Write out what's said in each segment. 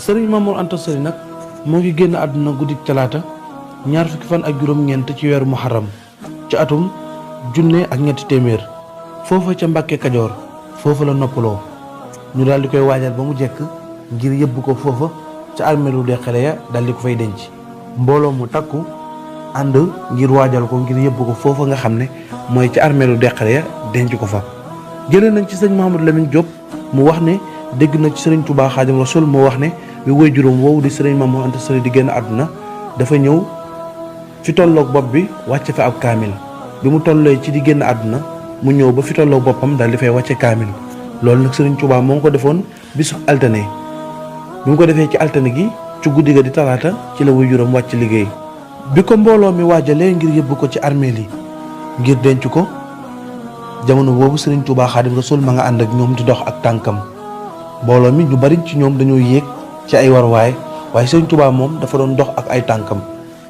sëriñ Mamour Anta Sali nag moo ngi génn àdduna guddik talaata ñaar fukki fan ak juróom-ñeent ci weeru muharram ci atum 1200 foofa ca Mbàkke Kajoor foofa la noppaloo ñu daal di koy waajal ba mu jekk ngir yëbbu ko foofa ca armeelu Deqale ya daal di ko fay denc mbooloo mu takku ànd ngir waajal ko ngir yëbbu ko foofa nga xam ne mooy ca armeelu Deqale ya denc ko fa. jëlee nañ ci sëñ Mouhamadou Lamine Diop mu wax ne dégg na ci sëriñ Touba Xaadimu Rasuul moo wax ne bi woy juróom woowu di sëriñ Mamour Anta Sali di génn àdduna dafa ñëw fi tolloog bopp bi wàcce fa ab kaamil bi mu tollee ci di génn àdduna mu ñëw ba fi tolloog boppam daal di fay wàcce kaamil loolu nag sëriñ Touba moo ngi ko defoon bisu altine bi mu ko defee ci altine gi ci guddi ga di talaata ci la woy juróom wàcc liggéey bi ko mbooloo mi waajalee ngir yóbbu ko ci armeel yi ngir denc ko jamono boobu sëriñ Touba Xaadimu Rasuul ma nga ànd ak ñoom di dox ak tànkam mbooloo mi ñu bari ci ñoom dañoo yéeg ci ay waruwaay waaye sëriñ Touba moom dafa doon dox ak ay tànkam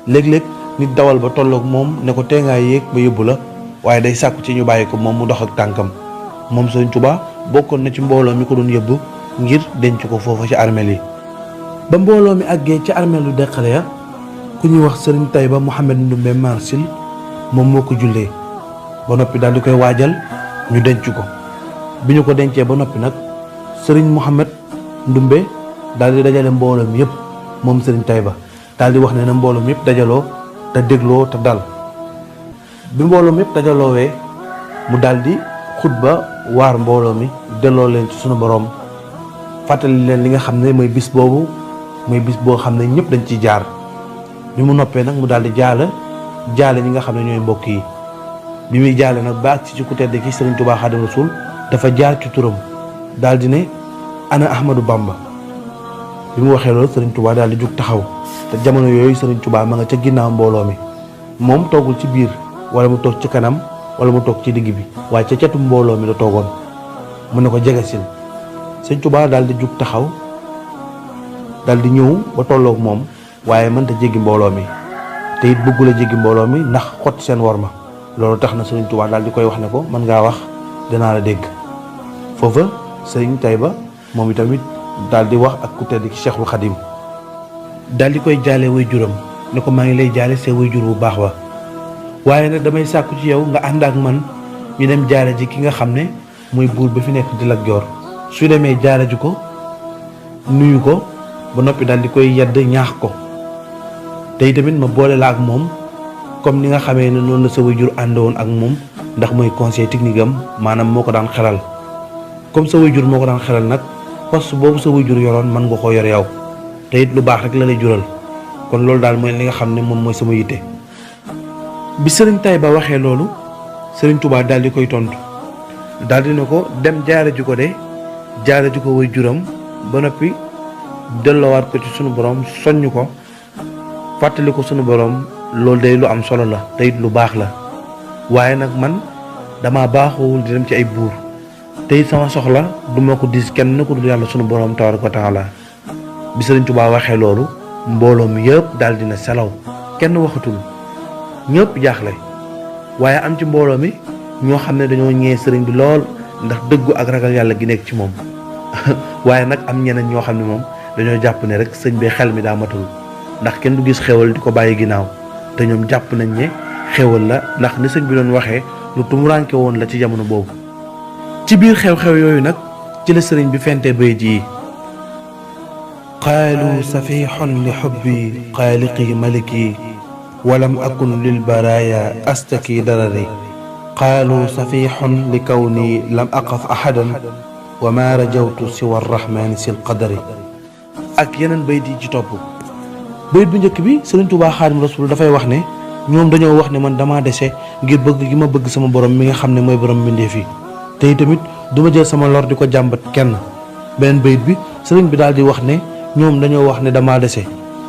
léeg-léeg nit dawal ba tolloog moom ne ko tee ngaa yéeg ba yóbbu la waaye day sàkku ci ñu bàyyi ko moom mu dox ak tànkam moom sëriñ Touba bokkoon na ci mbooloo mi ko doon yóbbu ngir denc ko foofa ci armeel yi ba mbooloo mi àggee ci armeelu Deqale ya ku ñuy wax sëriñ Tayba Mouhamed Ndumbe Marsil moom moo ko jullee ba noppi daal di koy waajal ñu denc ko bi ñu ko dencee ba noppi nag sëriñ Mouhamed Ndumbe daal di dajale mbooloo mi yëpp moom sëriñ Tayba daal di wax ne na mbooloo mi yëpp dajaloo te dégloo te dal bi mbooloo mi yëpp dajaloowee mu daal di xutba waar mbooloo mi delloo leen ci sunu boroom fàttali leen li nga xam ne mooy bis boobu mooy bis boo xam ne ñëpp dañ ciy jaar bi mu noppee nag mu daal di jaale ñi nga xam ne ñooy mbokk yi bi muy jaale nag ba ci ku tedd ki sëriñ Touba Xaadimu Rasuul dafa jaar ci turam daal di ne ana Ahmadou Bamba bi mu waxee loolu sëriñ Touba daal di jug taxaw te jamono yooyu sëriñ Touba ma nga ca ginnaaw mbooloo mi moom toogul ci biir wala mu toog ci kanam wala mu toog ci digg bi waaye ca catu mbooloo mi la toogoon mu ne ko jegesil sëriñ Touba daal di jug taxaw daal di ñëw ba tolloog moom waaye mënta jéggi mbooloo mi te it bëggul a jéggi mbooloo mi ndax xott seen worma loolu tax na sëriñ Touba daal di koy wax ne ko mën ngaa wax danaa la dégg foofa sëriñ Tayba moom itamit daal di wax ak ku tedd ki Cheikhul Khadim daal di koy jaale way juram ne ko maa ngi lay jaale see way jur bu baax ba waaye nag damay sàkku ci yow nga ànd ak man ñu dem jaale ji ki nga xam ne mooy buur ba fi nekk di Lat Joor su demee jaale ji ko nuyu ko ba noppi daal di koy yedd ñaax ko tey tamit ma boole la ak moom comme ni nga xamee ne noonu la sa waajur àndoon ak moom ndax mooy conseil technique am maanaam moo ko daan xelal comme sa waajur moo ko daan xelal nag poste boobu sa waajur yoroon mën nga koo yor yow te it lu baax rek la lay jural kon loolu daal mooy li nga xam ne moom mooy sama yitte. bi sëriñ Tayba waxee loolu sëriñ Touba daal di koy tontu daal di ne ko dem jaare ji ko de jaare ji ko waajuram ba noppi delloowaat ko ci sunu borom soññ ko fàttali ko sunu borom. loolu day lu am solo la te it lu baax la waaye nag man dama baaxoowul di dem ci ay buur te it sama soxla du ma ko dis kenn ku dul yàlla sunu borom tabaaraka wa taala bi sëriñ Touba waxee loolu mbooloo mi yëpp daal dina selaw kenn waxatul ñëpp jaaxle waaye am ci mbooloo mi ñoo xam ne dañoo ñee sëriñ bi lool ndax dëggu ak ragal yàlla gi nekk ci moom waaye nag am ñeneen ñoo xam ne moom dañoo jàpp ne rek sëñ bi xel mi daa matul ndax kenn du gis xéwal di ko bàyyi ginnaaw te ñoom jàpp nañ ne xéwal la ndax ni sëñ bi doon waxee lu tumuranke woon la ci jamono boobu ci biir xew-xew yooyu nag ci la sëriñ bi fente bayit yi qaalu safihun li xubbi xaaliqi maliki walam akun lil baraya astaki darari qaalu safihun li kawni lam aqaf ahadan wa ma rajawtu siwa arrahmani sil qadari ak yeneen bayit yi ci topp bayit bu njëkk bi sëriñ Touba Xaadimu Rasuul dafay wax ne ñoom dañoo wax ne man damaa dese ngir bëgg gi ma bëgg sama borom mi nga xam ne mooy borom mbindeef yi te tamit du ma jël sama lor di ko jàmbat kenn beneen bayit bi sëriñ bi daal di wax ne ñoom dañoo wax ne damaa dese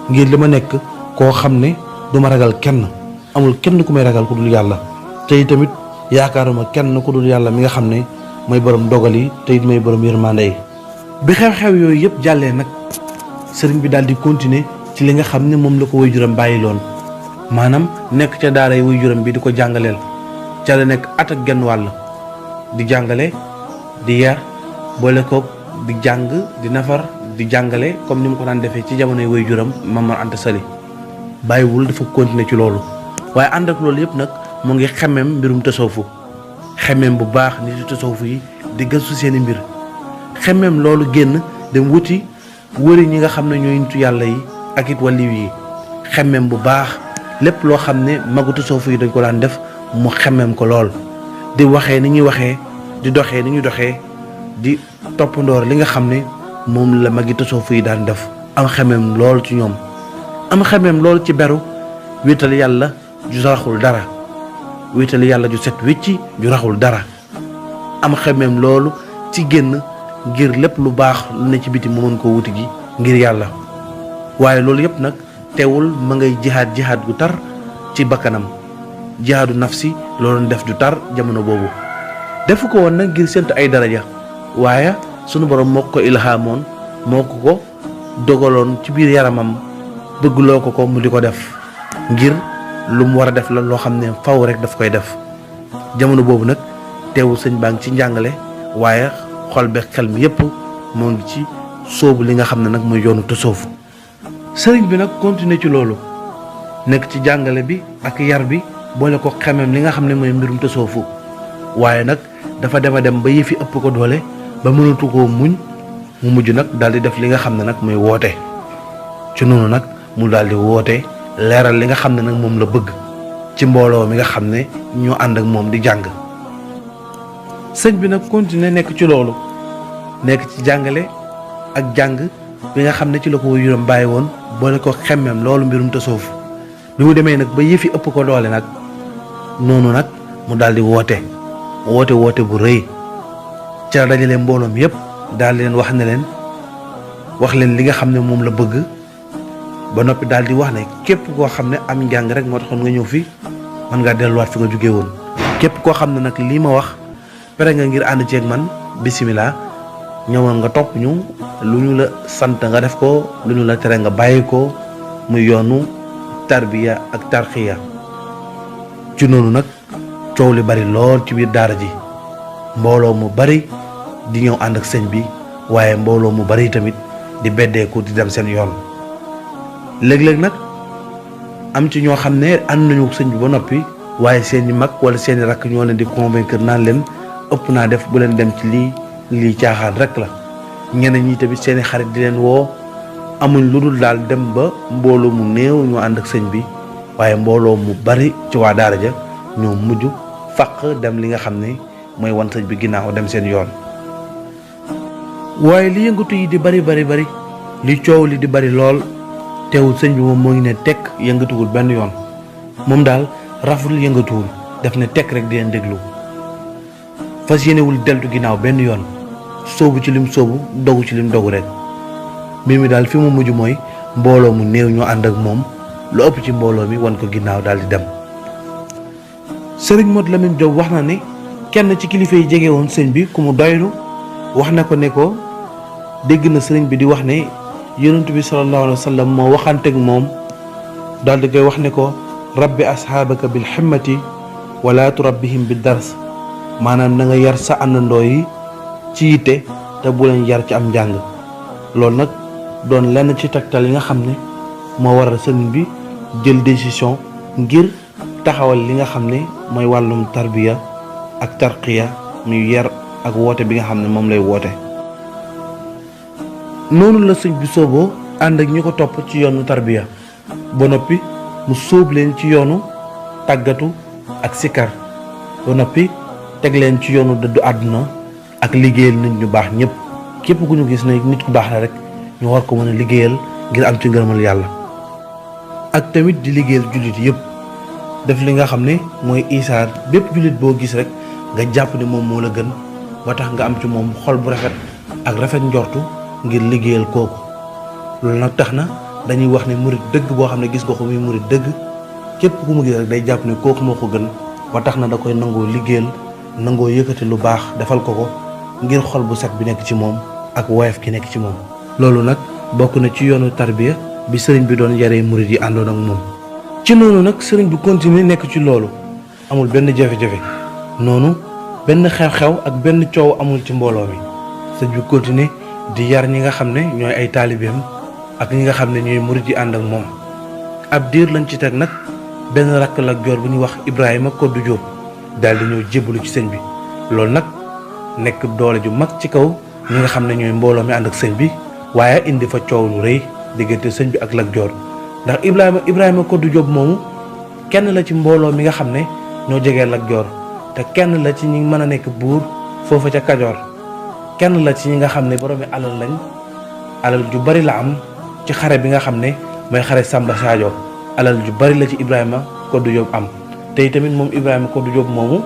ngir li ma nekk koo xam ne du ma ragal kenn amul kenn ku may ragal ku dul yàlla te tamit yaakaaruma kenn ku dul yàlla mi nga xam ne mooy borom dogal yi te it mooy borom yërmande yi. bi xew-xew yooyu yëpp jàllee nag sëriñ bi daal di continuer ci li nga xam ne moom la ko waajuram bàyyi loon maanaam nekk ca daara yi waajuram bi di ko jàngaleel ca la nekk at ak genn wàll di jàngale di yar boole koog di jàng di nafar di jàngale comme ni mu ko daan defee ci jamonoy waajuram Maam Mor Anta Sali bàyyiwul, dafa continuer ci loolu. waaye ànd ak loolu yëpp nag mu ngi xemmeem mbirum tasawufu, xemmeem bu baax nit tasawufu yi di gëstu seeni mbir, xemmeem loolu génn dem wuti wëri ñi nga xam ne ñooy nitu yàlla yi ak it waliw yi, xemmeem bu baax lépp loo xam ne magu tasawufu yi dañ ko daan def mu xemmeem ko lool, di waxee ni ñuy waxee, di doxee ni ñuy doxee, di toppandoor li nga xam ne moom la magi tasawufu yi daan def. am xemmeem lool ci ñoom, am xemmeem lool ci beru, wéetal yàlla ju raxul dara, wéetal yàlla ju set wécci ju raxul dara. am xemmeem loolu ci génn ngir lépp lu baax lu ne ci biti mu mën koo wuti gi ngir yàlla. waaye loolu yëpp nag teewul ma ngay jihaad gu tar ci bakkanam, jihaadu nafsi loolu def ju tar jamono boobu. defu ko woon nag ngir séntu ay daraja, waaye sunu borom moo ko ilhaamoon, moo ko dogaloon ci biir yaramam, bëggloo ko mu di ko def ngir lu mu war a def la loo xam ne faw rek daf koy def. jamono boobu nag teewul sëñ baa ngi ci njàngale, waaye xol be xel mi yépp moo ngi ci sóobu li nga xam ne nag mooy yoonu tasawuf. sëriñ bi nag continuer ci loolu, nekk ci jàngale bi ak yar bi, boole ko xemem li nga xam ne mooy mbirum tasawufu. waaye nag dafa dem a dem ba yëfi ëpp ko doole ba mënatu koo muñ, mu mujj nag daal di def li nga xam ne nag mooy woote. ci noonu nag mu daal di woote leeral li nga xam ne nag moom la bëgg ci mbooloo mi nga xam ne ñoo ànd ak moom di jàng. sëñ bi nag continuer nekk ci loolu, nekk ci jàngale ak jàng bi nga xam ne ci la ko waajuram bàyyi woon, boole ko xemmeem loolu mbirum tasawuf. bi mu demee nag ba yëfi ëpp ko doole nag noonu nag mu daal di woote bu rëy, ca la dajale mbooloom yépp daal di leen wax leen li nga xam ne moom la bëgg, ba noppi daal di wax ne képp koo xam ne am njàng rek moo taxoon nga ñëw fi, mën ngaa delluwaat fi nga jógee woon. képp koo xam ne nag lii ma wax pare nga ngir ànd ceeg man, bisimilah, ñëwal nga topp ñu, lu ñu la sant nga def ko, lu ñu la tere nga bàyyi ko, muy yoonu tarbiya ak tarxiya. ci noonu nag coow li bari lool ci biir daara ji, mbooloo mu bari di ñëw ànd ak sëñ bi, waaye mbooloo mu bari tamit di beddeeku di dem seen yoon. léeg-léeg nag am ci ñoo xam ne ànd nañu sëñ bi ba noppi, waaye seeni mag wala seeni rakk ñoo leen di convaincre naan leen ëpp naa def, bu leen dem ci lii caaxaan rek la. ñeneen ñi tamit seeni xarit di leen woo, amuñ lu dul daal dem ba mbooloo mu néew ñoo ànd ak sëñ bi, waaye mbooloo mu bari ci waa daara ja ñoo mujj faq dem li nga xam ne mooy wan sëñ bi ginnaaw dem seen yoon. waaye li yëngatu yi di bari li coow li di bari lool, teewul sëñ bi moom moo ngi ne tekk, yëngatuwul benn yoon. moom daal raful yëngatuwul, def ne tekk rek di leen déglu, fas yéenewul deltu ginnaaw benn yoon, soobu ci lim soobu, dogu ci lim dogu rek. mbir mi daal fi mu mujj mooy mbooloo mu néew ñoo ànd ak moom, lu ëpp ci mbooloo mi wan ko ginnaaw daal di dem. sëriñ Modou Lamine Diop wax na ne kenn ci kilifa yi jege woon sëñ bi ku mu doylu wax na ko ne ko dégg na sëriñ bi di wax ne yonent bi sallallahu alayhi wa sallam moo waxanteeg moom, daal di koy wax ne ko rabbi asxaabaka bil himmati wala turabbihim bi dars, maanaam na nga yar sa àndandoo yi ci yitte te bu leen yar ci am njàng. loolu nag doon lenn ci tegtal yi nga xam ne moo waral sëriñ bi jël décision ngir taxawal li nga xam ne mooy wàllum tarbiya ak tarqiya, muy yar ak woote bi nga xam ne moom lay woote. noonu la sëñ bi sooboo ànd ak ñi ko topp ci yoonu tarbiya, ba noppi mu sóob leen ci yoonu tàggatu ak sikar, ba noppi teg leen ci yoonu dëddu àdduna ak liggéeyal nit ñu baax ñëpp. képp ku ñu gis ne nit ku baax la rek ñu war ko mën a liggéeyal ngir am ci ngërëmal yàlla, ak tamit di liggéeyal jullit yëpp, def li nga xam ne mooy isaar bépp jullit boo gis rek nga jàpp ne moom moo la gën, ba tax nga am ci moom xol bu rafet ak rafet njortu ngir liggéeyal kooku. loolu nag tax na dañuy wax ne murit dëgg boo xam ne gis nga ko muy murit dëgg, képp ku mu gis rek day jàpp ne kooku moo ko gën, ba tax na da koy nangoo liggéeyal, nangoo yëkkati lu baax defal ko ngir xol bu set bi nekk ci moom ak woyof ki nekk ci moom. loolu nag bokk na ci yoonu tarbiya bi sëriñ bi doon yaree murit yi àndoon ak moom. ci noonu nag sëriñ bi continuer nekk ci loolu, amul benn jafe-jafe, noonu benn xew-xew ak benn coow amul ci mbooloo mi. sëriñ bi continuer di yar ñi nga xam ne ñooy ay taalibeem ak ñi nga xam ne ñooy murid yi ànd ak moom. ab diir lañ ci teg nag benn rakk Lat Joor bu ñuy wax Ibrahima Koddu Jóob daal di ñëw jébbalu ci sëñ bi. loolu nag nekk doole ju mag ci kaw ñi nga xam ne ñooy mbooloo mi ànd ak sëñ bi waaye indi fa coow lu rëy diggante sëñ bi ak Lat Joor ndax Ibrahima Koddu Jóob moomu kenn la ci mbooloo mi nga xam ne ñoo jegee Lat Joor te kenn la ci ñi mën a nekk buur foofa ca Kajoor kenn la ci ñi nga xam ne boroomi alal lañ alal ju bari la am ci xare bi nga xam ne mooy xare Samba Sadio alal ju bari la ci Ibrahima Koddu Jóob am te tamit moom Ibrahima Koddu Jóob moomu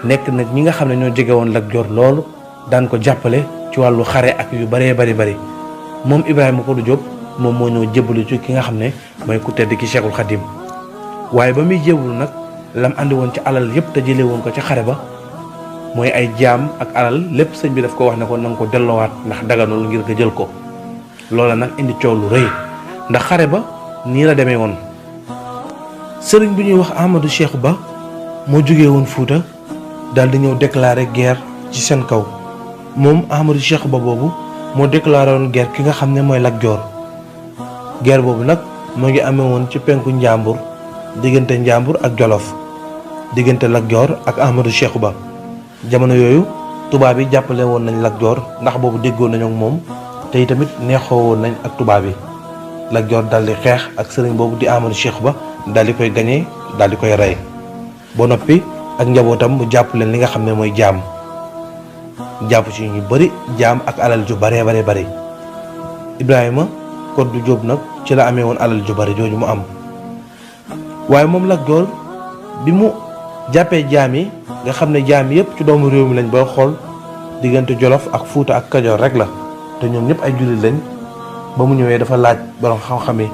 nekk nag ñi nga xam ne ñoo jege woon Lat Joor loolu daan ko jàppale ci wàllu xare ak yu bëree bari moom Ibrahima Koddu Jóob moom moo ñëw jébbalu ci ki nga xam ne mooy ku tedd ki Cheikhul Khadim waaye ba muy jébbalu nag lam andi woon ci alal yëpp te jëlee woon ko ci xare ba mooy ay jaam ak alal lépp sëñ bi daf ko wax ne ko na nga ko delloowaat ndax daganul ngir nga jël ko loola nag indi coow lu rëy ndax xare ba nii la demee woon sëriñ bu ñuy wax Ahmadou Cheikh Ba moo jógee woon Fuuta daal di ñëw déclarer guerre ci seen kaw moom Ahmadou Cheikh Ba boobu moo déclaré woon guerre ki nga xam ne mooy Lat Joor guerre boobu nag moo ngi amee woon ci penku Njàmbur diggante Njàmbur ak Jolof diggante Lat Joor ak Ahmadou Cheikh Ba jamono yooyu tubaab yi jàppale woon nañ Lat Joor ndax boobu déggoon nañu ak moom te tamit neexoo woon nañ ak tubaab yi Lat Joor daal di xeex ak sëriñ boobu di Ahmadou Cheikh Ba daal di koy gañee daal di koy rey ba noppi ak njabootam mu jàpp leen li nga xam ne mooy jaam jàpp ci ñu bari jaam ak alal ju baree bari Ibrahima Koddu Jóob nag ci la amee woon alal ju bari jooju mu am waaye moom Lat Joor bi mu jàppee jaam yi nga xam ne jaam yëpp ci doomu réew mi lañ booy xool diggante Jolof ak Fuuta ak Kajoor rek la te ñoom ñëpp ay jullit lañ ba mu ñëwee dafa laaj borom xam-xam yi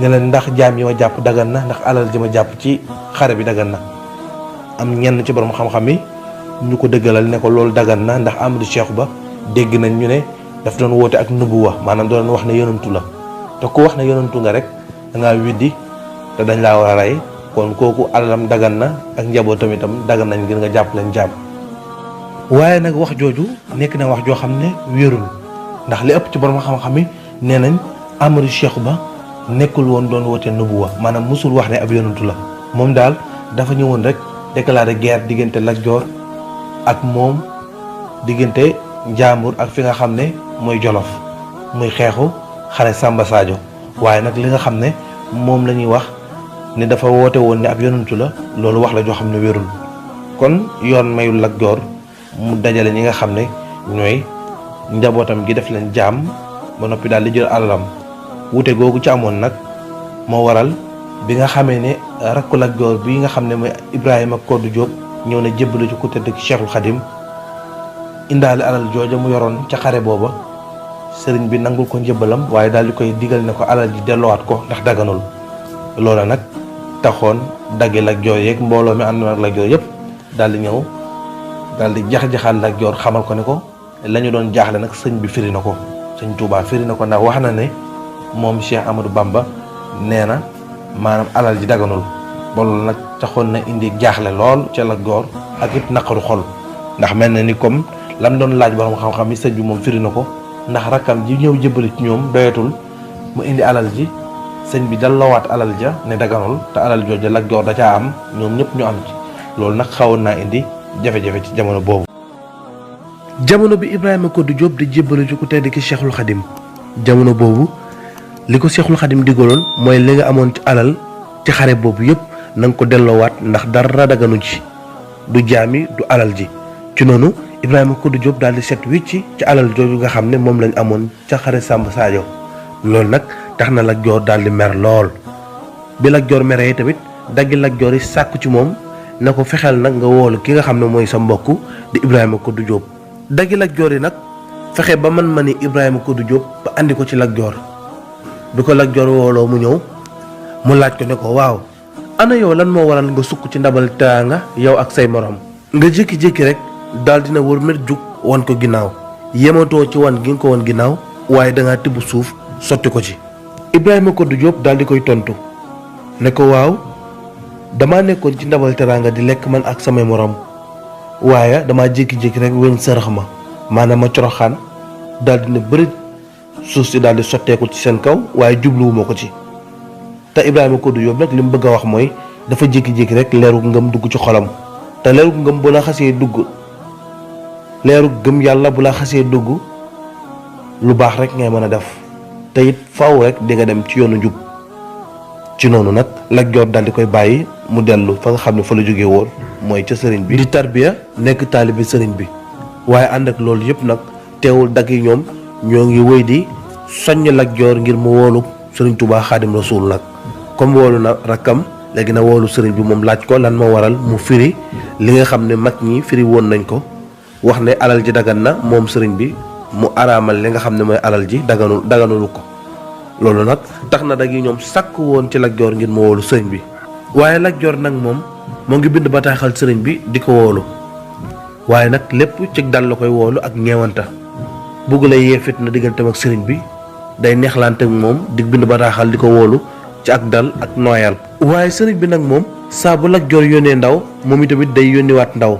ne leen ndax jaam yi ma jàpp dagan na ndax alal ji ma jàpp ci xare bi dagan na am ñenn ci borom xam-xam yi ñu ko dëggalal ne ko loolu dagan na ndax Ahmadou Cheikh Ba dégg nañ ñu ne daf doon woote ak nubuwa maanaam doon wax ne yonantu la te ku wax ne yonantu nga rek da ngaa widdi te dañ laa war a rey kon kooku alalam dagan na ak njabootam itam dagan nañ ngir nga jàpp leen jaam waaye nag wax jooju nekk na wax joo xam ne wéerul ndax li ëpp ci borom xam-xam yi nee nañ Ahmadou Cheikh Ba nekkul woon doon woote nubuwa maanaam musul wax ne ab yonantu la moom daal dafa ñëwoon rek déclaré guerre diggante Lat Joor ak moom diggante Njàmbur ak fi nga xam ne mooy Jolof muy xeexu xare Samba Sadio waaye nag li nga xam ne moom la ñuy wax ne dafa woote woon ne ab yonantu la loolu wax la joo xam ne wérul kon yoon mayul Lat Joor mu dajale ñi nga xam ne ñooy njabootam gi def leen jaam ba noppi daal di jël alalam wute googu ci amoon nag moo waral bi nga xamee ne rakku Lat Joor bi nga xam ne mooy Ibrahima Koddu Jóob ñëw na jébbalu ci ku tedd ki Cheikhul Khadim indaale alal jooja mu yoroon ca xare booba sëriñ bi nangul ko njëbbalam waaye daal di koy digal ne ko alal ji delloowaat ko ndax daganul loola nag taxoon daggi Lat Joor yeeg mbooloo mi àndoon ak Lat Joor yëpp daal di ñëw daal di jax-jaxal Lat Joor xamal ko ne ko la ñu doon jaaxle nag sëñ bi firi na ko sëñ Tuubaa firi na ko ndax wax na ne moom Cheikh Amadou Bamba nee na maanaam alal ji daganul ba loolu nag taxoon na indi jaaxle lool ca Lat Joor ak it naqaru xol ndax mel na ni comme lam doon laaj borom xam-xam yi sëñ bi moom firi na ko ndax rakkam ji ñëw jëbbali ci ñoom doyatul mu indi alal ji sëñ bi dalloowaat alal ja ne daganul te alal jooja Lat Joor da caa am ñoom ñëpp ñu am ci loolu nag xawoon naa indi jafe-jafe ci jamono boobu. jamono bi Ibrahima Koddu Jóob di jébbalu ci ku tedd ki Cheikhul Khadim jamono boobu li ko Cheikhul Khadim digaloon mooy li nga amoon ci alal ci xare boobu yëpp na nga ko delloowaat ndax dara daganu ci du jaami du alal ji ci noonu Ibrahima Koddu Jóob daal di set wicc ci alal jooju nga xam ne moom lañ amoon ca xare Samba Sadio loolu nag tax na Lat Joor daal di mer lool bi Lat Joor meree tamit daggi Lat Joor yi sàkku ci moom na ko fexeel nag nga woolu ki nga xam ne mooy sa mbokk di Ibrahima Koddu Jóob daggi Lat Joor yi nag fexe ba man ni Ibrahima Koddu Jóob ba andi ko ci Lat Joor bi ko Lat Joor wooloo mu ñëw mu laaj ko ne ko waaw ana yow lan moo waral nga sukk ci ndabal teraanga yow ak say morom nga jékki-jékki rek daal dina wër met jug wan ko ginnaaw yematoo ci wan gi nga ko wan ginnaaw waaye dangaa tibb suuf sotti ko ci Ibrahima Koddu Jóob daal di koy tontu ne ko waaw damaa nekkoon ci ndabal teraanga di lekk man ak samay morom waaye damaa jékki-jékki rek weñ sërëx ma maanaam ma coroxaan daal di ne bëri suuf si daal di sotteeku ci seen kaw waaye jubluwuma ko ci. te Ibrahima Kodou Diop nag li mu bëgg a wax mooy dafa jékki-jékki rek leeru ngëm dugg ci xolam te leeru ngëm bu la xasee dugg leeru gëm yàlla bu la xasee dugg lu baax rek ngay mën a def te it faaw rek di nga dem ci yoonu njub. ci noonu nag Lat Joor daal di koy bàyyi mu dellu fa nga xam ne fa la jógee woon mooy ca sëriñ bi di tarbiya nekk taalibi sëriñ bi. waaye ànd ak loolu yëpp nag teewul dagg yi ñoom ñoo ngi wéy di soññ Lat Joor ngir mu woolu sëriñ Tuubaa Xaadim Rasuul nag comme woolu na rakkam léegi na woolu sëriñ bi moom laaj ko lan moo waral mu firi li nga xam ne mag ñi firi woon nañ ko wax ne alal ji dagan na moom sëriñ bi mu araamal li nga xam ne mooy alal ji daganulu ko. loolu nag tax na dag yi ñoom sàkk woon ci Lat Joor ngir mu woolu sëriñ bi waaye Lat Joor nag moom moo ngi bind bataaxal sëriñ bi di ko woolu waaye nag lépp ci dal la koy woolu ak ñeewanta bugg la yee fitna digganteem ak sëriñ bi day neexlante ak moom di bind bataaxal di ko woolu ci ak dal ak nooyal. waaye sëriñ bi nag moom saa bu Lat Joor yónnee ndaw moom itamit day yónniwaat ndaw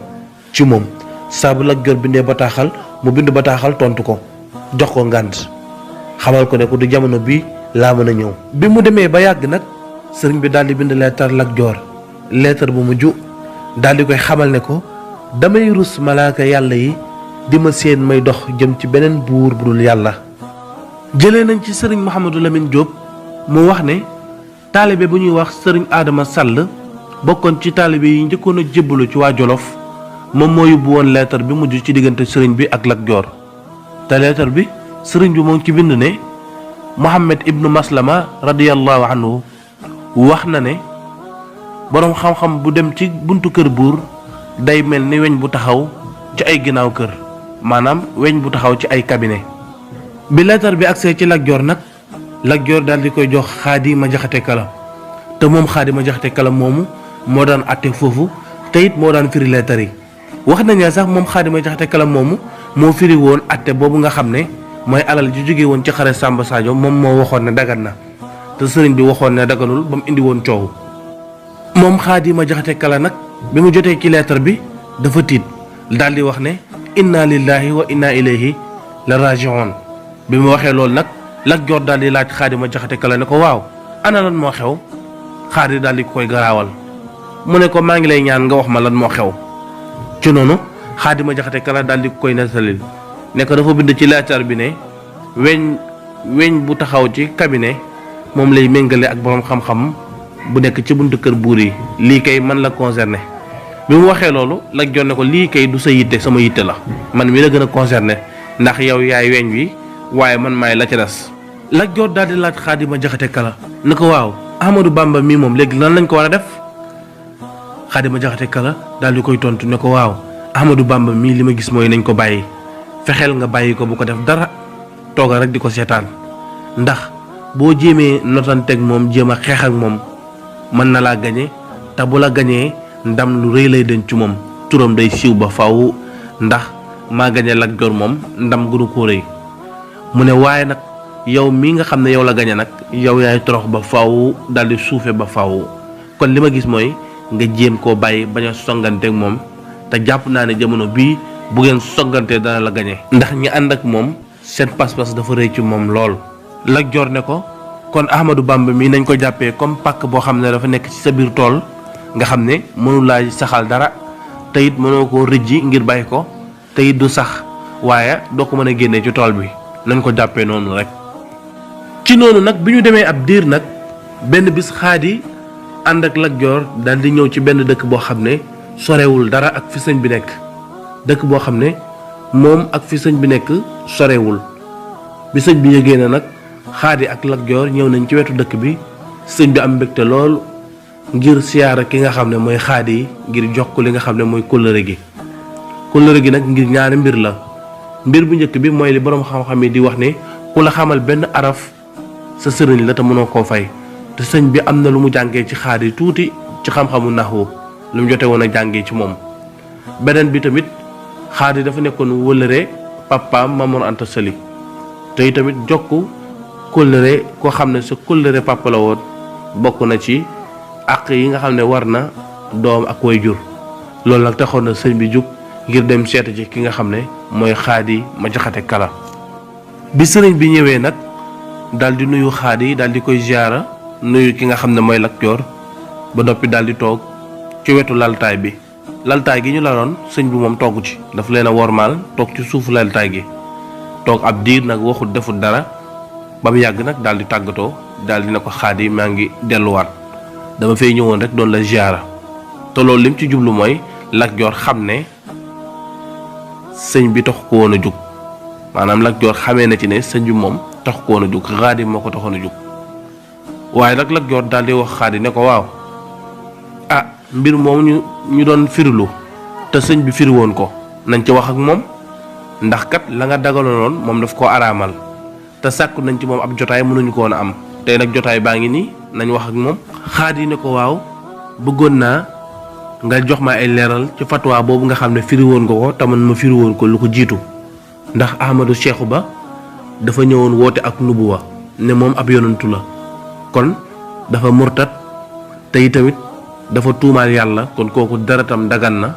ci moom saa bu Lat Joor bindee bataaxal mu bind bataaxal tontu ko jox ko ngànt xamal ko ne ko du jamono bii laa mën a ñëw. bi mu demee ba yàgg nag sëriñ bi daal di bind leetar Lat Joor leetar bu mujj daal di koy xamal ne ko damay rus malaaka yàlla yi di ma seen may dox jëm ci beneen buur bu dul yàlla. jëlee nañ ci sëriñ Mouhamadou Lamine Diop mu wax ne taalibe bu ñuy wax sëriñ Adama Sall bokkoon ci taalibe yi njëkkoon a jébbalu ci waa Jolof moom moo yóbbu woon leetar bi mujj ci diggante sëriñ bi ak Lat Joor te leetar bi sëriñ bi moo ngi ci bind ne Muhammad ibnu Maslama radiyallahu anhu wax na ne boroom xam-xam bu dem ci buntu kër buur day mel ni weñ bu taxaw ci ay ginnaaw kër maanaam weñ bu taxaw ci ay cabinet. bi leetar bi agsee ci Lat Joor nag Lat Joor daal di koy jox Xaadima Jaxate Kala te moom Xaadima Jaxate Kala moomu moo daan àtte foofu te it moo daan firi leetar yi wax nañ ne sax moom Xaadima Jaxate Kala moomu moo firi woon àtte boobu nga xam ne mooy alal ji jóge woon ci xare Samba Sadio moom moo waxoon ne dagan na te sëriñ bi waxoon ne daganul ba mu indi woon coow. moom Xaadima Jaxate Kala nag bi mu jotee ci leetar bi dafa tiit daal di wax ne inna lillahi wa inna ilayhi la raji'un. bi mu waxee loolu nag Lat Joor daal di laaj Xaadima Jaxate Kala ne ko waaw ana lan moo xew. Xaadi daal di koy garaawal mu ne ko maa ngi lay ñaan nga wax ma lan moo xew. ci noonu Xaadima Jaxate Kala daal di koy nettalil ne ko dafa bind ci leetar bi ne weñ bu taxaw ci cabinet moom lay méngale ak borom xam-xam bu nekk ci buntu kër buur yi lii kay man la concerné. bi mu waxee loolu Lat Joor ne ko lii kay du sa yitte sama yitte la man mi la gën a concerné ndax yow yaay weñ wi waaye man maay la ca des. Lat Joor daal di laaj Xaadima Jaxate Kala ne ko waaw Ahmadou Bamba mii moom léegi lan lañ ko war a def. Xaadima Jaxate Kala daal di koy tontu ne ko waaw Ahmadou Bamba mii li ma gis mooy nañ ko bàyyi fexeel nga bàyyi ko bu ko def dara toogal rek di ko seetaan ndax boo jéemee notanteeg moom jéem a xeex ak moom mën na laa gañe te bu la gañee ndam lu rëy lay denc ci moom turam day siiw ba faw ndax maa gañe Lat Joor moom ndam gënu koo rëy. mu ne waaye nag yow mii nga xam ne yow la gañe nag yow yaay torox ba faw daal di suufe ba faw kon li ma gis mooy nga jéem koo bàyyi bañ a songanteeg moom te jàpp naa ne jamono bii bu ngeen songantee dana la gañe ndax ñi ànd ak moom seen pas-pas dafa rëy ci moom lool. Lat Joor ne ko kon Ahmadou Bamba mii nañ ko jàppee comme pàkk boo xam ne dafa nekk ci sa biir tool nga xam ne mënu laa saxal dara te it mënoo koo rëjji ngir bàyyi ko te it du sax waaye doo ko mën a génnee ci tool bi nañ ko jàppee noonu rek. ci noonu nag bi ñu demee ab diir nag benn bis Xaadi ànd ak Lat Joor daal di ñëw ci benn dëkk boo xam ne sorewul dara ak fi sëñ bi nekk dëkk boo xam ne moom ak fi sëñ bi nekk sorewul. bi sëñ bi yëgee na nag Xaadi ak Lat Joor ñëw nañ ci wetu dëkk bi sëñ bi am mbégte lool ngir siyaara ki nga xam ne mooy Xaadi ngir jox ko li nga xam ne mooy kóllëre gi nag ngir ñaari mbir la. mbir bu njëkk bi mooy li boroom xam-xam yi di wax ne ku la xamal benn araf sa sëriñ la te mënoo koo fay te sëñ bi am na lu mu jàngee ci Xaadi tuuti ci xam-xamu naxwu lu mu jote woon a jàngee ci moom. beneen bi tamit Xaadi dafa nekkoon wëllëre papaam Mamoor Anta Sali te tamit jokk kóllëre koo xam ne sa kóllëre papa la woon bokk na ci àq yi nga xam ne war na doom ak way jur loolu nag taxoon na sëñ bi jug ngir dem seeta ci ki nga xam ne mooy Xaadima Jaxate Kala. bi sëriñ bi ñëwee nag daal di nuyu Xaadi daal di koy ziara nuyu ki nga xam ne mooy Lat Joor ba noppi daal di toog ci wetu laltaay bi. laltaay gi ñu laloon sëñ bi moom toogu ci daf leen a wormaal toog ci suufu laltaay gi toog ab diir nag waxut defut dara ba mu yàgg nag daal di tàggatoo daal di ne ko Xaadi maa ngi delluwaat dama fay ñëwoon rek doon la ziara te loolu lim ci jublu mooy Lat Joor xam ne sëñ bi tax ko woon a jug maanaam Lat Joor xamee na ci ne sëñ bi moom tax ko woon a jug Xaadi moo ko taxoon a jug waaye nag Lat Joor daal di wax Xaadi ne ko waaw ah mbir moom ñu doon firilu te sëñ bi firi woon ko nañ ci wax ak moom ndax kat la nga dagaloon moom daf koo araamal te sàkku nañ ci moom ab jotaay mënuñu ko woon a am tey nag jotaay baa ngi nii nañ wax ak moom. Xaadi ne ko waaw bëggoon naa nga jox ma ay leeral ci fatwa boobu nga xam ne firi woon nga ko te man ma firi woon ko lu ko jiitu ndax Ahmadou Cheikhou Ba dafa ñëwoon woote ak nubuwa ne moom ab yonantu la kon dafa murtat te tamit dafa tuumaal yàlla kon kooku deretam dagan na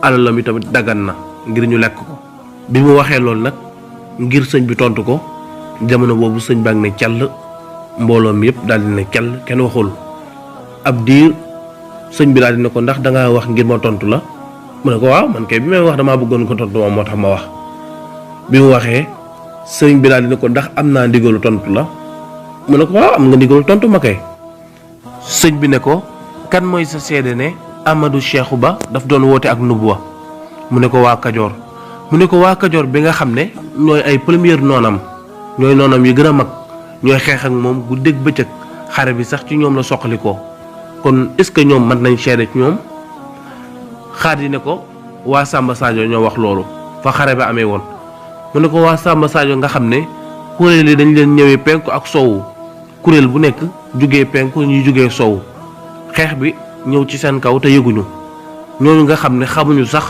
alalam tamit dagan na ngir ñu lekk ko. bi mu waxee loolu nag ngir sëñ bi tontu ko jamono boobu sëñ baa ngi ne cell mbooloo mi yëpp daal di ne cell kenn waxul ab diir sëñ bi daal di ne ko ndax dangaa wax ngir ma tontu la mu ne ko waaw man kay bi may wax damaa bëggoon ko tontu moom moo tax ma wax. bi mu waxee sëñ bi daal di ne ko ndax am naa ndigalu tontu la mu ne ko waaw am nga ndigalu tontu ma kay. sëñ bi ne ko kan mooy sa seede ne Ahmadou Cheikhou Ba daf doon woote ak nubuwa mu ne ko waa Kajoor mu ne ko waa Kajoor bi nga xam ne ñooy ay première noonam ñooy noonam yi gën a mag ñooy xeex ak moom guddeeg bëccëg xare bi sax ci ñoom la soqali ko kon est-ce que ñoom mën nañ seede ci ñoom. Xaadi ne ko waa Samba Sadio ñoo wax loolu fa xare ba amee woon mu ne ko waa Samba Sadio nga xam ne kuréel yi dañ leen ñëwee penku ak soowu kuréel bu nekk jugee penku ñuy jugee soowu xeex bi ñëw ci seen kaw te yëguñu ñooñu nga xam ne xamuñu sax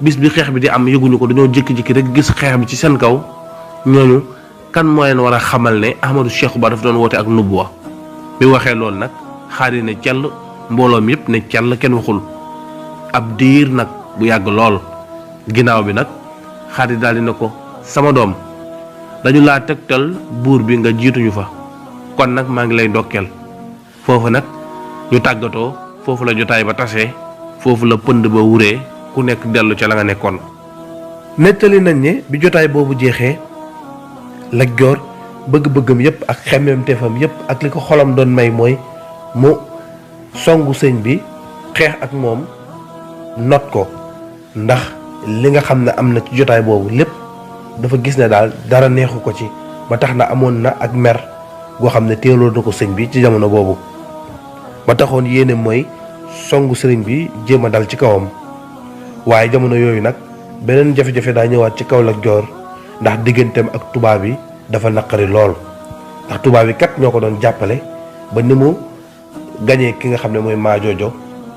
bis bi xeex bi di am yëguñu ko dañoo jékki-jékki rek gis xeex bi ci seen kaw ñooñu kan moo leen war a xamal ne Ahmadou Cheikhou Ba daf doon woote ak nubuwa. bi waxee loolu nag Xaadi ne cell mbooloo mi yëpp ne cell kenn waxul ab diir nag bu yàgg lool ginnaaw bi nag Xaadi daal di ne ko sama doom dañu laa tegtal buur bi nga jiituñu fa kon nag maa ngi lay ndokkeel. foofu nag ñu tàggatoo foofu la jotaay ba tasee foofu la pënd ba wuree ku nekk dellu ca la nga nekkoon. nettali nañ ne bi jotaay boobu jeexee Lat Joor bëgg-bëggam yépp ak xemmemteefam yépp ak li ko xolam doon may mooy mu songu sëñ bi xeex ak moom not ko ndax li nga xam ne am na ci jotaay boobu lépp dafa gis ne daal dara neexu ko ci ba tax na amoon na ak mer goo xam ne teeloo na ko sëñ bi ci jamono boobu ba taxoon yéene mooy songu sëriñ bi jéem a dal ci kawam. waaye jamono yooyu nag beneen jafe-jafe daa ñëwaat ci kaw Lat Joor ndax digganteem ak tubaab yi dafa naqari lool ndax tubaab yi kat ñoo ko doon jàppale ba ni mu gañee ki nga xam ne mooy Maajoojo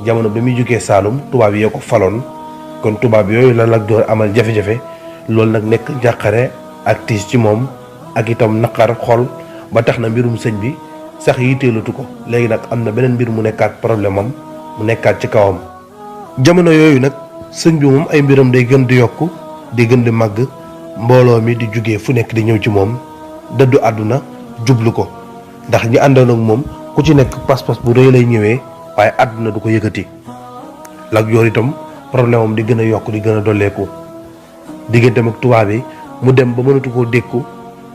jamono bi muy jógee Saalum tubaab yi yoo ko faloon kon tubaab yooyu la Lat Joor amal jafe-jafe loolu nag nekk njàqare ak tiis ci moom ak itam naqar xol ba tax na mbirum sëñ bi sax yitteelatu ko léegi nag am na beneen mbir mu nekkaat problème am mu nekkaat ci kawam. jamono yooyu nag sëñ bi moom ay mbiram day gën di yokku di gën di màgg mbooloo mi di jógee fu nekk di ñëw ci moom dëddu àdduna jublu ko ndax ñi àndoon ak moom ku ci nekk pas-pas bu rëy lay ñëwee waaye àdduna du ko yëkkati. Lat Joor itam problème am di gën a yokk di gën a dolleeku digganteem ak tubaab yi mu dem ba mënatu koo dékku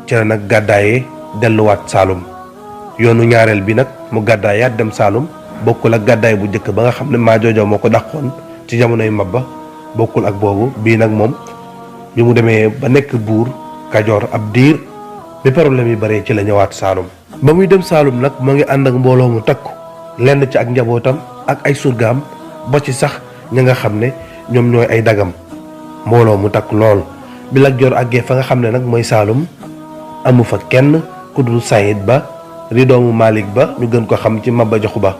ci la nag gàddaayee delluwaat Saalum yoonu ñaareel bi nag mu gàddaayaat dem Saalum bokkul ak gàddaay bu njëkk ba nga xam ne Maajoojo moo ko dàqoon ci jamonoy Mabba bokkul ak boobu bii nag moom bi mu demee ba nekk buur Kajoor ab diir bi problème yi bare ci la ñëwaat Saalum. ba muy dem Saalum nag moo ngi ànd ak mbooloo mu takku lenn ci ak njabootam ak ay surgaam ba ci sax ña nga xam ne ñoom ñooy ay dagam mbooloo mu takku lool. bi Lat Joor àggee fa nga xam ne nag mooy Saalum amu fa kenn ku dul Sayid Ba di doomu Malick Ba ñu gën ko xam ci Maba Jaxu Ba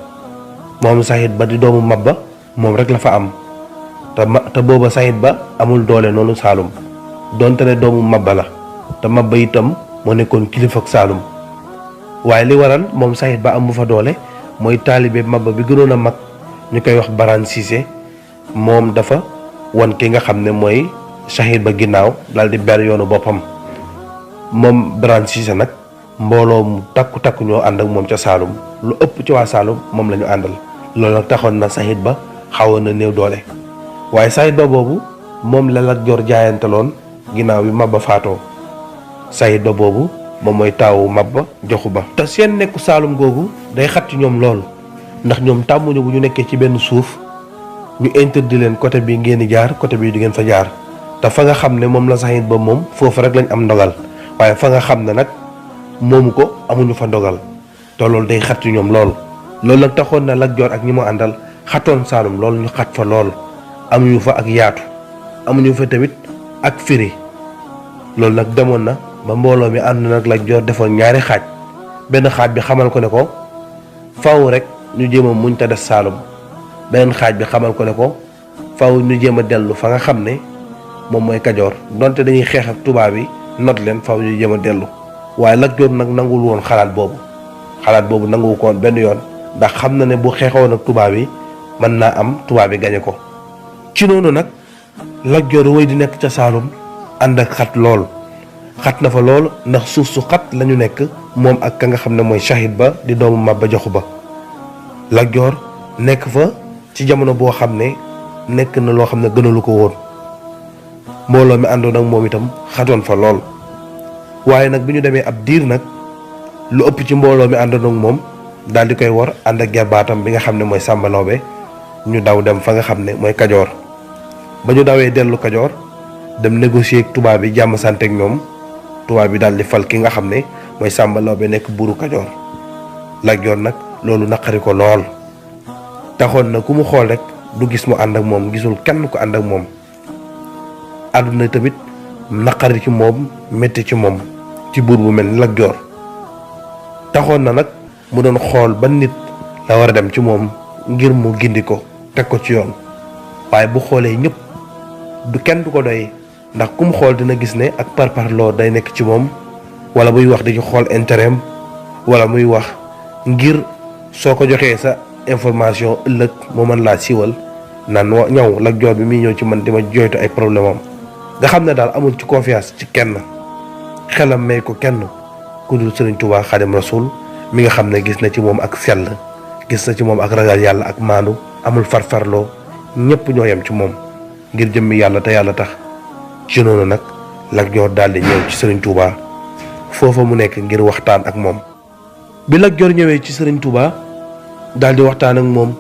moom Sayid Ba di doomu Maba moom rek la fa am te booba Sayid Ba amul doole noonu Saalum donte ne doomu Maba la te Maba itam moo nekkoon kilifa ak Saalum waaye li waral moom Sayid Ba amu fa doole mooy taalibe Maba bi gënoon a mag ñu koy wax Baraan Siise moom dafa wan ki nga xam ne mooy Sayid Ba ginnaaw daal di ber yoonu boppam moom Birane Cissé nag mbooloo mu takku ñoo ànd ak moom ca Saalum lu ëpp ci waa Saalum moom la ñu àndal. loolu nag taxoon na Saïd Ba xawoon na néew doole waaye Saïd Ba boobu moom la Lat Joor jaayanteloon ginnaaw bi Maba faatoo. Saïd Ba boobu moom mooy taawu Maba Jaxu Ba. te seen nekku Saalum googu day xat ci ñoom lool ndax ñoom tàmmuñu bu ñu nekkee ci benn suuf ñu interdit leen côté bi ngeen di jaar côté bi du ngeen fa jaar te fa nga xam ne moom la Saïd Ba moom foofu rek lañ am ndogal waaye fa nga xam ne nag moomu ko amuñu fa ndogal te loolu day xat ci ñoom lool. loolu nag taxoon na Lat Joor ak ñi mu àndal xatoon Saalum loolu ñu xat fa lool amuñu fa ak yaatu amuñu fa tamit ak firi loolu nag demoon na ba mbooloo mi ànd nag Lat Joor defoon ñaari xaaj benn xaaj bi xamal ko ne ko faw rek ñu jéem a muñ te des Saalum beneen xaaj bi xamal ko ne ko faw ñu jéem a dellu fa nga xam ne moom mooy Kajoor donte dañuy xeex ak tubaab yi not leen faw ñu jéem a dellu waaye Lat Joor nag nanguwul woon xalaat boobu nanguwu ko woon benn yoon ndax xam na ne bu xeexoon ak tubaab yi mën naa am tubaab yi gañe ko. ci noonu nag Lat Joor wéy di nekk ca Saalum ànd ak xat lool xat na fa lool ndax suuf su xat la ñu nekk moom ak ka nga xam ne mooy Saïd Ba di doomu Maba Jaxu Ba. Lat Joor nekk fa ci jamono boo xam ne nekk na loo xam ne gënalu ko woon mbooloo mi àndoon ak moom itam xatoon fa lool waaye nag bi ñu demee ab diir nag lu ëpp ci mbooloo mi àndoon ak moom daal di koy war ànd ak gerbaatam bi nga xam ne mooy Sàmba Lawbe ñu daw dem fa nga xam ne mooy Kajoor. ba ñu dawee dellu Kajoor dem négocier ak tubaab bi jàmm sante ak ñoom tubaab bi daal di fal ki nga xam ne mooy Sàmba Lawbe nekk buuru Kajoor. Lat Joor nag loolu naqari ko lool taxoon na ku mu xool rek du gis mu ànd ak moom gisul kenn ku ànd ak moom àdduna tamit naqari ci moom métti ci moom ci buur bu mel ni Lat Joor taxoon na nag mu doon xool ba nit la war a dem ci moom ngir mu gindi ko teg ko ci yoon waaye bu xoolee ñëpp du kenn du ko doy ndax ku mu xool dina gis ne ak parparloo day nekk ci moom wala muy wax di ci xool intérêt am wala muy wax ngir soo ko joxee sa information ëllëg moo mën laa siiwal naan ñëw Lat Joor bi muy ñëw ci man di ma jooytu ay problème am nga xam ne daal amul ci confiance ci kenn xelam may ko kenn ku dul Sëriñ Tuubaa Xaadimu Rasuul mi nga xam ne gis na ci moom ak sell gis na ci moom ak ragal yàlla ak maandu amul farfarloo ñëpp ñoo yem ci moom ngir jëmmi yàlla te yàlla tax ci noonu nag Lat Joor daal di ñëw ci Sëriñ Tuubaa foofa mu nekk ngir waxtaan ak moom. bi Lat Joor ñëwee ci Sëriñ Tuubaa daal di waxtaan ak moom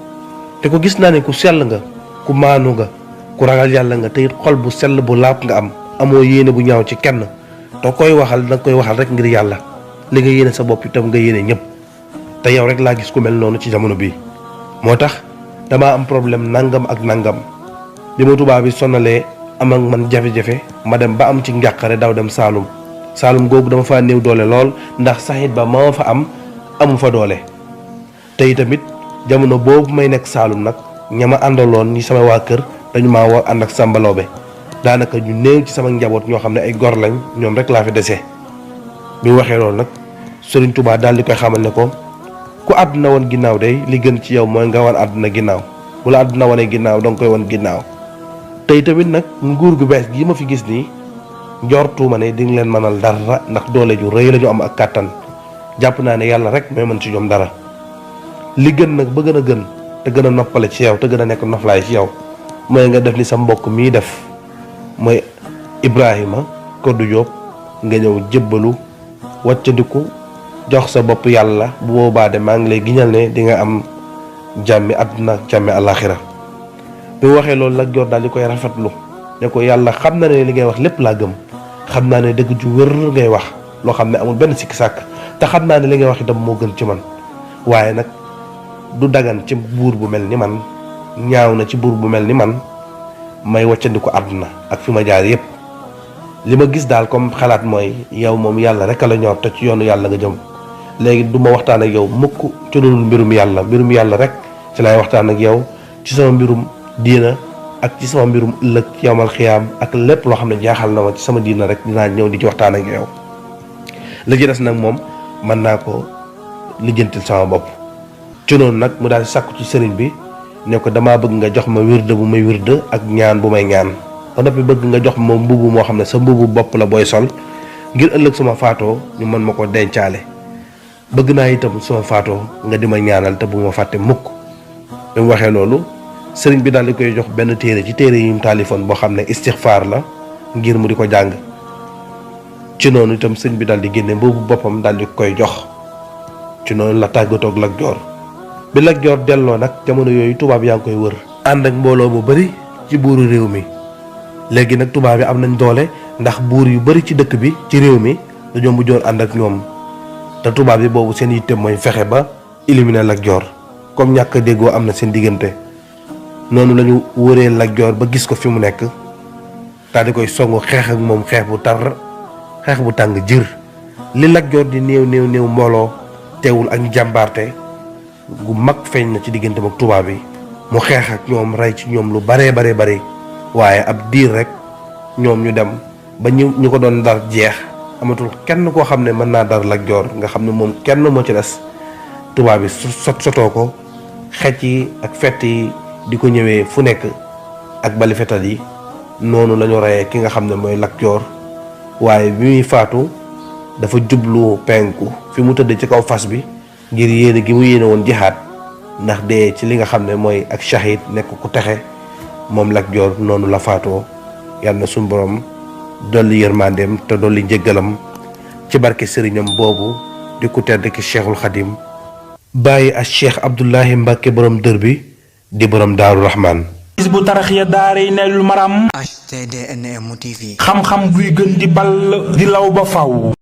te ko gis naa ne ku sell nga ku maanu nga ku ragal yàlla nga te it xol bu sell bu laab nga am amoo yéene bu ñaaw ci kenn te koy waxal danga koy waxal rek ngir yàlla li nga yéene sa bopp itam nga yéene ñëpp te yow rek laa gis ku mel noonu ci jamono bii moo tax damaa am problème nangam ak nangam bi ma tubaab bi sonalee am ak man jafe-jafe ma dem ba am ci njàqare daw dem Saalum googu dama faa néew doole lool ndax Saïd Ba ma fa am amu fa doole te itamit jamono boobu may nekk Saalum nag ña ma àndaloon ñi sama waa kër dañu maa war ànd ak Sàmba Lawbe daanaka ñu néew ci sama njaboot ñoo xam ne ay gor lañ ñoom rek laa fi dese. bi mu waxee loolu nag Sëriñ Tuubaa daal di koy xamal ne ko ku àdduna woon ginnaaw day li gën ci yow mooy nga wan àdduna ginnaaw bu la àdduna wanee ginnaaw danga koy wan ginnaaw tey tamit nag nguur gu bees gi ma fi gis nii njortuuma ne di nga leen mënal dara ndax doole ju rëy la ñu am ak kàttan jàpp naa ne yàlla rek mooy mën ci ñoom dara li gën nag ba gën a gën te gën a noppale ci yow te gën a nekk noflaay ci yow mooy nga def ni sa mbokk mii def mooy Ibrahima Koddu Jóob nga ñëw jébbalu wàccandiku jox sa bopp yàlla bu boobaa de maa ngi lay giñal ne di nga am jàmmi àdduna jàmmi àllaaxira bi mu waxee loolu Lat Joor daal di koy rafetlu ne ko yàlla xam na ne li ngay wax lépp laa gëm xam naa ne dëgg ju wér ngay wax loo xam ne amul benn sikki sàkk te xam naa ne li ngay wax itam moo gën ci man waaye nag du dagan ci buur bu mel ni man ñaaw na ci buur bu mel ni man may wàccandiku àdduna ak fi ma jaar yépp li ma gis daal comme xalaat mooy yow moom yàlla rek a la ñor te ci yoonu yàlla nga jëm léegi du ma waxtaan ak yow mukk ci loolu mbirum yàlla rek ci lay waxtaan ak yow ci sama mbirum diina ak ci sama mbirum ëllëg yawmal xiyaam ak lépp loo xam ne jaaxal na ma ci sama diina rek dinaa ñëw di ci waxtaan ak yow la ci des nag moom mën naa ko lijjantil sama bopp. ci noonu nag mu daal di sàkku ci sëriñ bi ne ko damaa bëgg nga jox ma wirde bu may wirde ak ñaan bu may ñaan ba noppi bëgg nga jox ma mbubu moo xam ne sa mbubu bopp la booy sol ngir ëllëg suma faatoo ñu mën ma ko dencaale bëgg naa itam suma faatoo nga di ma ñaanal te bu ma fàtte mukk. bi mu waxee loolu sëriñ bi daal di koy jox benn téere ci téere yi mu taalifoon boo xam ne istixfaar la ngir mu di ko jàng. ci noonu itam sëriñ bi daal di génne mbubu boppam daal di koy jox. ci noonu la tàggatoog Lat Joor. bi Lat Joor delloo nag jamono yooyu tubaab yaa ngi koy wër. ànd ak mbooloo mu bari ci buuru réew mi. léegi nag tubaab yi am nañ doole ndax buur yu bari ci dëkk bi ci réew mi dañoo mujjoon ànd ak ñoom te tubaab yi boobu seen yitte mooy fexe ba éliminer Lat Joor comme ñàkk déggoo am na seen diggante. noonu lañu wëree Lat Joor ba gis ko fi mu nekk daal di koy songu xeex ak moom xeex bu tar xeex bu tàng jër. li Lat Joor di néew mbooloo teewul ak njàmbaarte gu mag feeñ na ci diggante ak tubaab yi mu xeex ak ñoom rey ci ñoom lu baree bari waaye ab diir rek ñoom ñu dem ba ñu ko doon dar jeex amatul kenn koo xam ne mën naa dar Lat Joor nga xam ne moom kenn moo ci des. tubaab yi sotoo ko xecc yi ak fett yi di ko ñëwee fu nekk ak bali fetal yi noonu lañu reyee ki nga xam ne mooy Lat Joor. waaye bi muy faatu dafa jublu penku fi mu tëdd ci kaw fas bi ngir yéene gi mu yéene woon jihaad ndax dee ci li nga xam ne mooy ak shahid nekk ku texe. moom Lat Joor noonu la faatoo yàlla na suñu borom dolli yërmandeem te dolli njëggalam ci barke sëriñam boobu di ku tedd ki Cheikhul Khadim bàyyi ak Cheikh Abdoulahi Mbacke borom dër bi di borom Daaru Rahman. Hizbut Tarqiyyah daaray Naylul Maram. HTDNM TV. xam-xam buy gën di ball di law ba faw.